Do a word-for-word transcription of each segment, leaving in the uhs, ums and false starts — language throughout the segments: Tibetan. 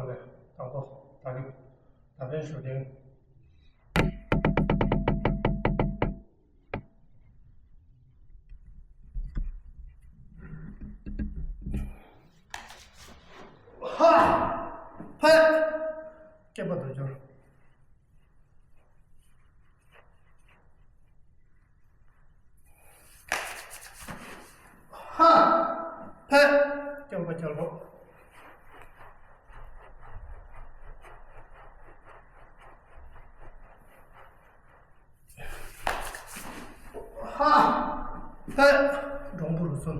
ནས་དང་པོ་ད་རིག་ད་ཕན་ཞུ་དེ། ཧ། ཕ། སྐེད་པ་དུ་སྦྱོར། ཧ། ཕ། སྐྱོར་པ་སྐྱོར་པ། ཧ། ཕ། འགྲོང་པོ་རུ་སོན།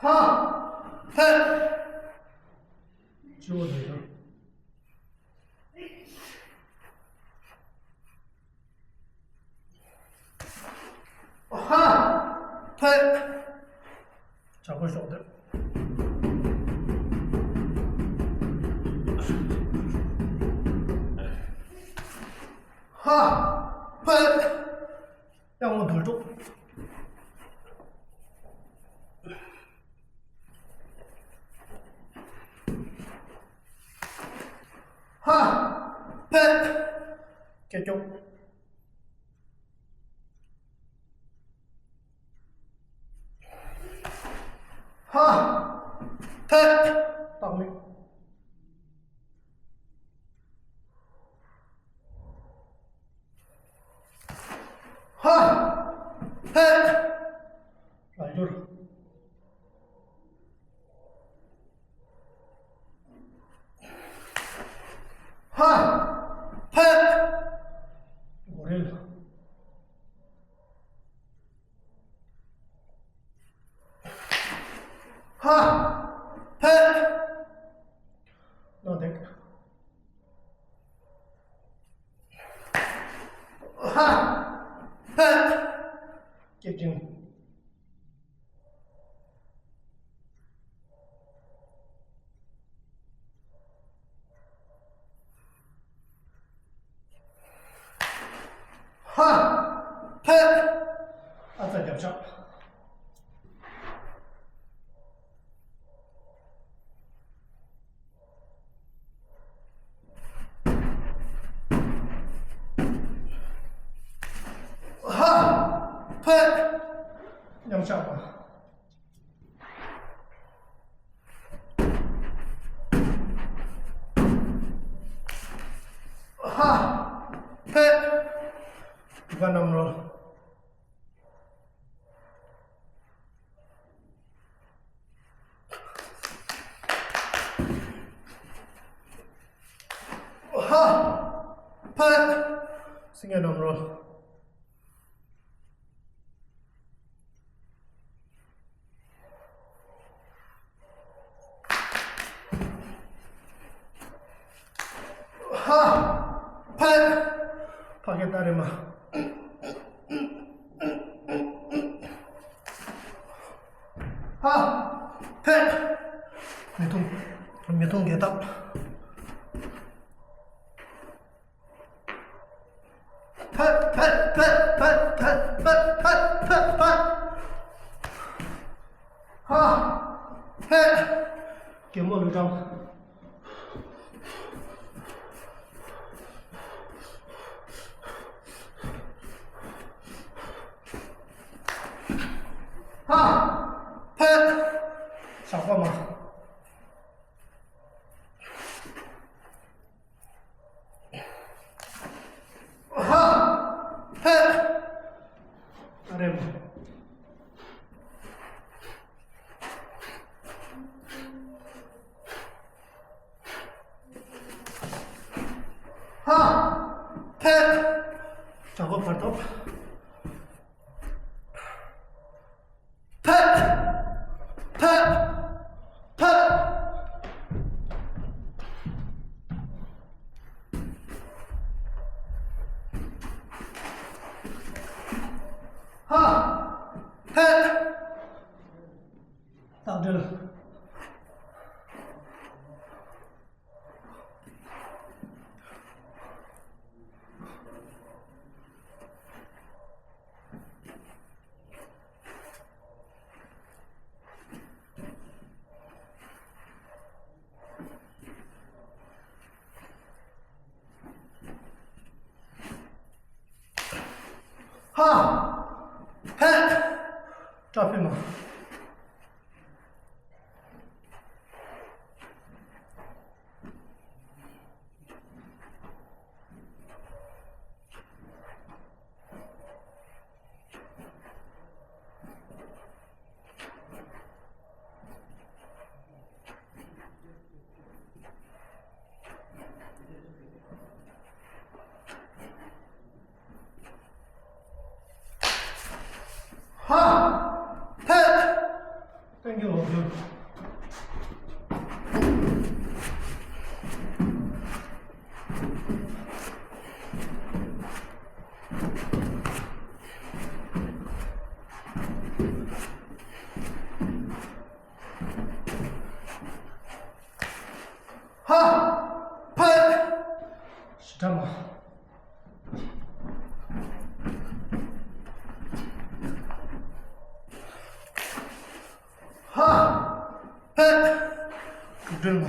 ཧ། ཕ། སྤྱི་བོ་དེ་དང་། ཧ། ཕ། བྱ་སྒོ་ཤོག་དེ། ཧ། ཕ། ཡང་ངོ་འདོད་འགྲོ། ཧ། ཕ། སྐེ་སྐྱོག། ཧ། ཕ། སྟག་མིག། ཧ། ཕ། ར་འགྱུར། ཧ། ཕ། གོ་རེལ། ཧ། ཕ། སྣ་སྡེག། ཧ། ཕ། སྐེ་རྒྱན། ཧ། ཕ། ཨ་ཙ་རྒྱབ་ཤ། ཧ། ཕ། མཉམ་བཞག་པ། ཧ། ཕ། སྡིག་པ་རྣམ་རོལ། ཧ། ཕ། སེང་གེ་རྣམ་རོལ། ཧ། ཕ། ཕ་གི་ཏ་རེ་མ། ཧ། ཕ། མི་ཐུང་། མི་ཐུང་གི་ཏ། ཕ། ཕ། ཧ། ཕ། གད་མོ་ལུས་སྦྲང་། ཧ། ཕ། ཞགས་པ་མ། ཧ། ཕ། ཨ་རེ་མ། ཧ། ཕ། བྱ་སྒོ་བར་སྟོང་། ཕ། ཕ། ཕ། ཧ། ཕ། སྟག་སྒྲིལ། ཧ། ཕ། ཞི་དྲག་མ། ཧ། ཕ། དྲུག་སྒྲིལ་མ།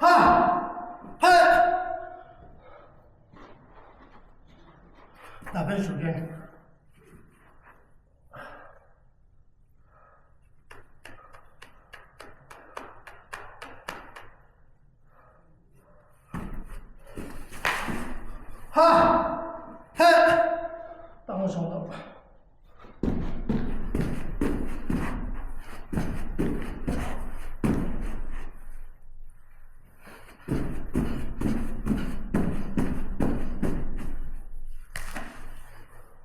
ཧ། ཧ། ད་ཕན་ཞུ་མཁན། ཧ། ཧེ། སྟག་མོ་ཤོང་ལོ།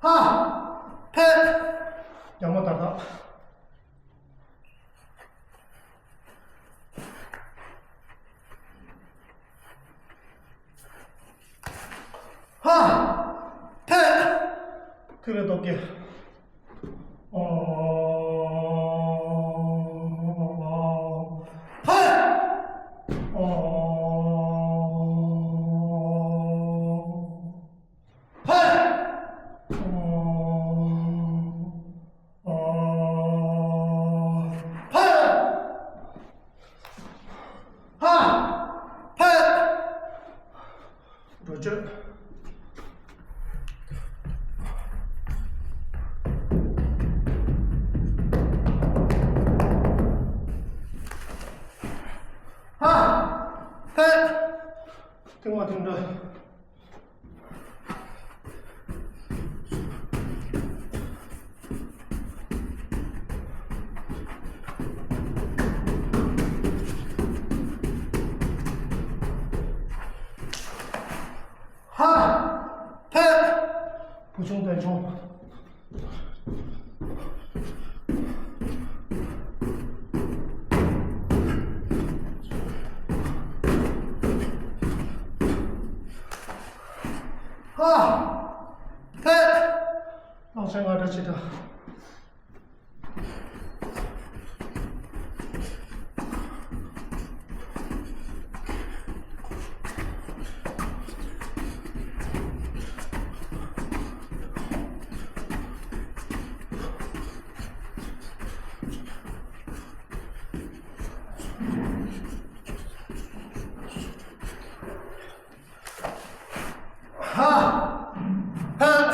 ཧ། ཧེ། རྒྱ་མོ་ཏག་ཏག། ཧ། ཧེ། ཐིག་ལེ་སྟོབས་རྒྱས། ཨོ། ཧེ། ཨོ། ཧེ། ཨོ། ཨོ། ཧ། ཧ། ཧ། འགྲོ་བྱེད། ཧ། ཧ། ཐེངས་མ་ཐེངས་འགྲོ། ཧ། ཧེ། བུ་ཆུང་བན་ཆུང་། ཧ། ཧེ། ལག་ཆ་ང་འདྲ་ཅི་འདྲ། ཧ། ཧ།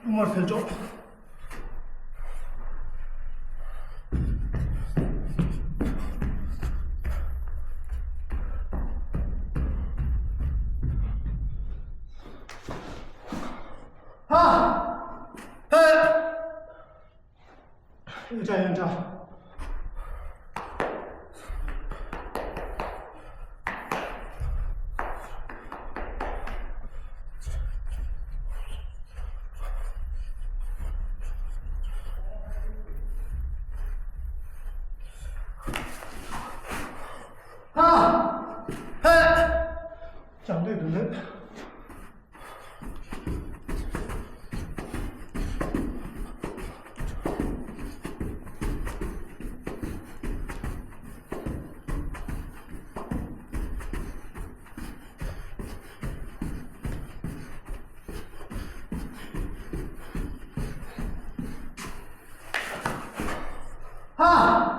དབུ་མར་ཐལ་འཇོག། ཧ། ཧ། ཡོན་ཆབ། ཡོན་ཆབ། ཧ། ཧེ། ལྕགས་རྡོའི་སྒྲིལ་སློང་། ཧ།